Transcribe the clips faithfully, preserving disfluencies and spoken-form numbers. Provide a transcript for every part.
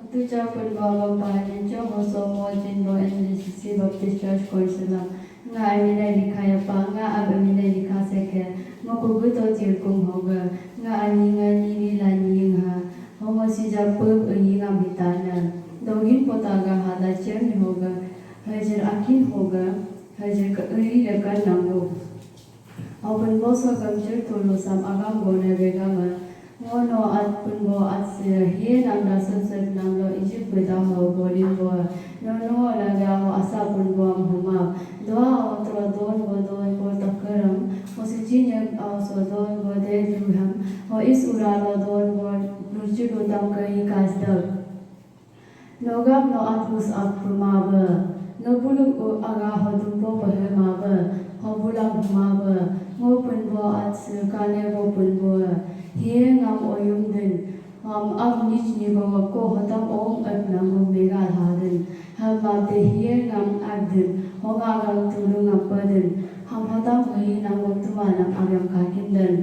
Tucha pun baba pa ni cho ho so mo jin bo N B C C Baptist Church Council. Nga amina likha ya pa, nga ab amina likha seke. Mo kugu to tirkum hoga. Nga ani nga ni ni la ni ha. Ho mo si ja pup ani nga bitana. Dogin pota ga hada cher ni hoga. Hajar akin hoga. Hajar ka uri le kan nango. Au pun bo so gamchir tulu sam agam gona begama. Ngo no at pun bo at se hie nam da sep sep nam lo Egypt beda ho bolim bo. No no la da ho asa pun bo am huma. Doa ho tro don bo don bo takaram. Ho si chin yak au so don bo de duham. Ho is ura lo don bo luchi lutam kai kasdal. Nogap no atus ap pumaba. No buluk u aga hodumbo pahemaba. Hobulam humaba. Ngo punbo atsu kane bo punbo. Hie ngam oyum din. Ham ab nich ni bo ko hotam om at nangum mega hadin. Ham mabde hie ngam agdin. Honga ngam tulung apa din. Ham hotam hui nangum tumanam agam kakin din.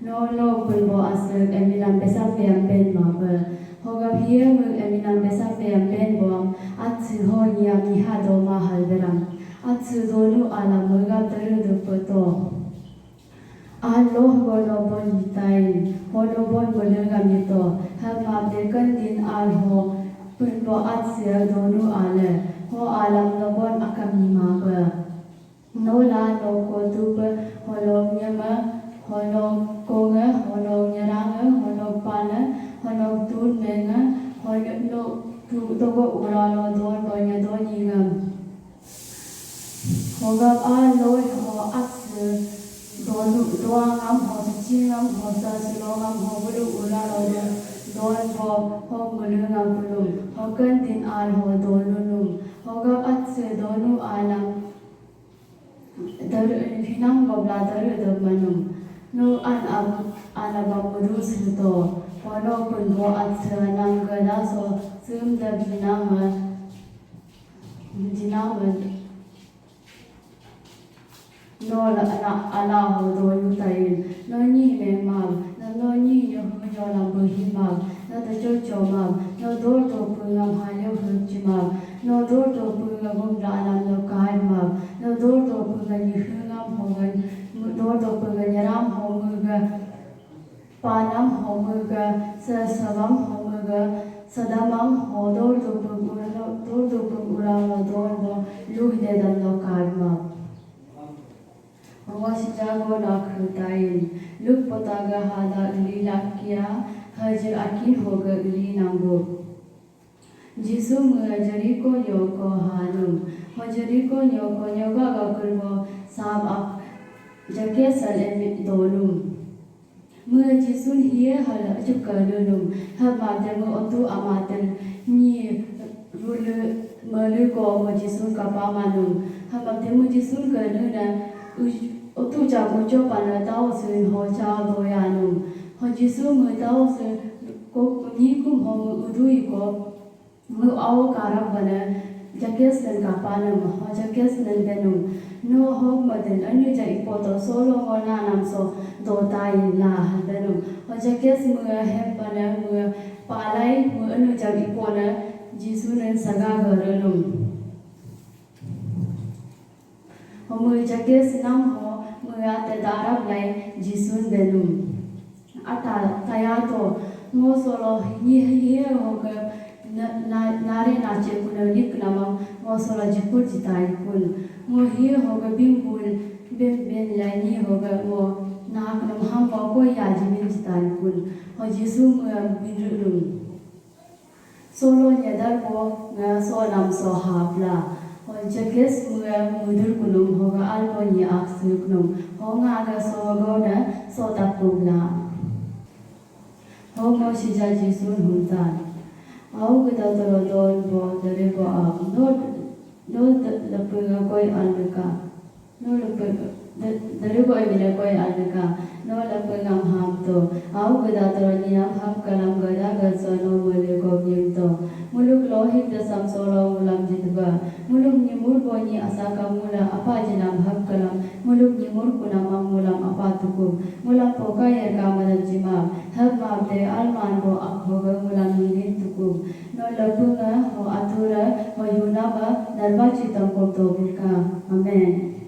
No no punbo asuk emilam besam peam pen maba. Hogap hiya mung eminam besam peam pen boam, atsu ho niam niha doma halberam. Atsu donu ala mugap taru dupu to. Al loh go no bon yitain, ho no bon mulungam yito, hap map dekan din al ho, punbo atsu donu ale, ho alam no bon akam ni maba. Nola no ko tupe holong nyama, holong konge, holong nyerange, holong pane, holong tun menge, holong no tu toko ura lo don bonya don yingam. Hogap a lo ho atse don doangam ho sachingam ho sa silongam ho bulu ura lo don bo ho mulungam pulum ho kan tin al ho don nunum. Hogap atse donu alam Daru hinang bobla daru dog manum. No an ab an abang mudu sirto. Hono pun bo at se nang gada so sum da dinama dinama. No la ala ala ho do yutain. No ni me mam. No no ni yo hu yo lam bo hin mam. No da cho cho mam. No dor to pu ngam ha yo hu chi mam. No dor to pu ngam hum la lam no kai mam. No dor to pu ngam ni hu ngam ho gan. Dor to pu ngam ni ram ho mu ga. Pa nam ho mu ga. Sa sabam ho mu ga. Sadamam ho dor to pu ura no dor to pu ura no dor bo lu de dam no kai mam. Awa sijago na khutain, luk potaga hada uli lakia, hajir akin hoga uli nanggo. Jisu mue Jeriko nyoko hanum, ho Jeriko nyoko nyoga ga kurbo sab ak jake salem dolum. Mue Jisun hiye hala achuka lulum, hama demu otu amaten ni rulu melu ko mo Jisun kapa manum, hama demu Jisun ke luna otu jago cho pana tau sun ho cha doyanum. Ho Jisu mu tau sun ko ni kum ho mu udui ko Mu au karab bana Jakes nan kapanam ho Jakes nan benum. No hok madan anu ja ipoto solo ngo nanam so dotain la benum. Ho Jakes mu hem bana mu palai mu anu ja ipona Jisu nan saga garunum. Homu jake sinam ho muya te darab lai Jisun benum. Ata tayato ngo solo ni hiye ho ke nare nache kuna nik nama ngo solo jipur jitai kun. Ngo hiye ho ke bimbul bim bin lai ni ho ke ngo nak nam ham ko ko ya jimin jitai kun. Ho Jisu muya binrulum. Solo nyadar bo nga so nam so hapla. Hon Jakes mua mudur kunum hoga albo nyi aksu kunum. Ho nga ga so go na so tapum la. Ho mo sija Jisun huntan. Au gada toro don bo dare bo ab. No, no lepe nga koi almeka. No lepe, daribo emine koi alneka. No lepe ngam ham to. Au gada toro ni am ham kalam gada gad so no mele ko gim to. Muluk lohik da sam solo ngulam jitba. Muluk ni mur bo ni asaka mula apa jinam hab kalam. Muluk ni mur kunamang ngulam apa tukum. Ngulam poka yerka madam jimam. Hab mab de alman bo akhoga ngulam ni nin tukum. No Lvpwngv, ho atorv, ho yuunamv nwrba cwtam kokw doobwqka. Amen.